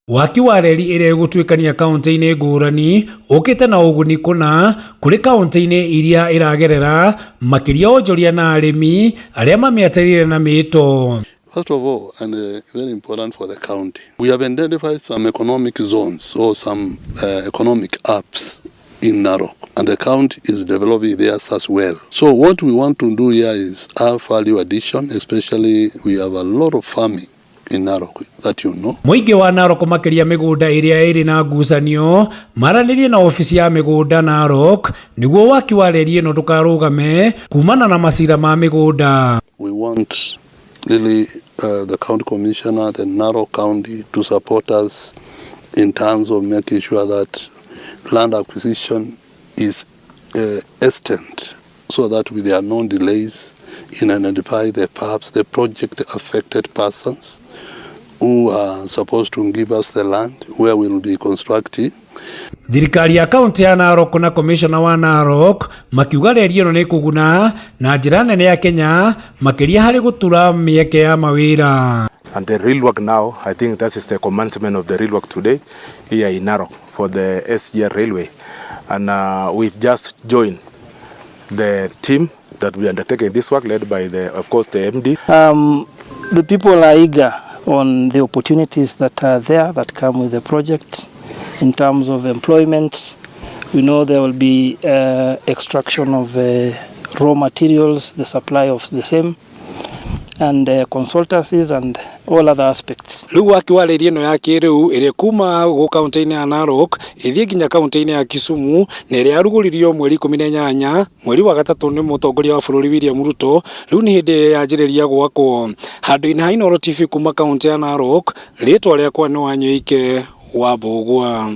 Waki wa reri ĩrĩa ĩgũtuĩkania kaunti-inĩ ngũrani ũkĩte na ũguni kũna kũrĩ kaunti-inĩ iria ĩragerera, makĩria onjoria na arĩmi arĩa mamĩetereire na mĩĩto. First of all, and very important for the county, we have identified some economic zones or some economic hubs in Narok, and the county is developing theirs as well. So what we want to do here is have value addition, especially we have a lot of farming in Narok that you know. Mũingĩ wa Narok, makĩria mĩgũnda ĩrĩa ĩrĩ na ngucanio, maranĩrie na obici ya mĩgũnda Narok nĩguo waki wa reri ĩno ndũkarũgame kumana na macira ma mĩgũnda. We want really the county commissioner, the Narok County, to support us in terms of making sure that land acquisition is extended so that there are no delays in identifying the perhaps the project affected persons who are supposed to give us the land where we will be constructing. Thirikari ya kaunti ya Narok na komishona wa Narok makiuga reri ĩno nĩ kũguna na njĩra nene ya Kenya, makĩria harĩ gũtura mĩeke ya mawĩra. And the real work now, I think that is the commencement of the real work today here in Narok for the SGR Railway. And we've just joined the team that we undertaking this work, led by, of course, the MD. The people are eager on the opportunities that are there that come with the project in terms of employment. We know there will be extraction of raw materials, the supply of the same, and consultancies and all other aspects. Rĩu waki wa reri ĩno ya kĩrĩu ĩrĩa kuma gũkũ kaunti-inĩ ya Narok ĩthiĩ nginya kaunti-inĩ ya Kisumu na ĩrĩa yarugũririo mweri 18 mweri wa gatatũ nĩ mũtongoria wa bũrũri William Ruto, rĩu nĩ hĩndĩ yanjĩrĩria gwakwo. Handũ-inĩ ha Inooro TV kuma kaunti ya Narok, rĩtwa rĩakwa nĩ Wanyoike wa Mbũgua.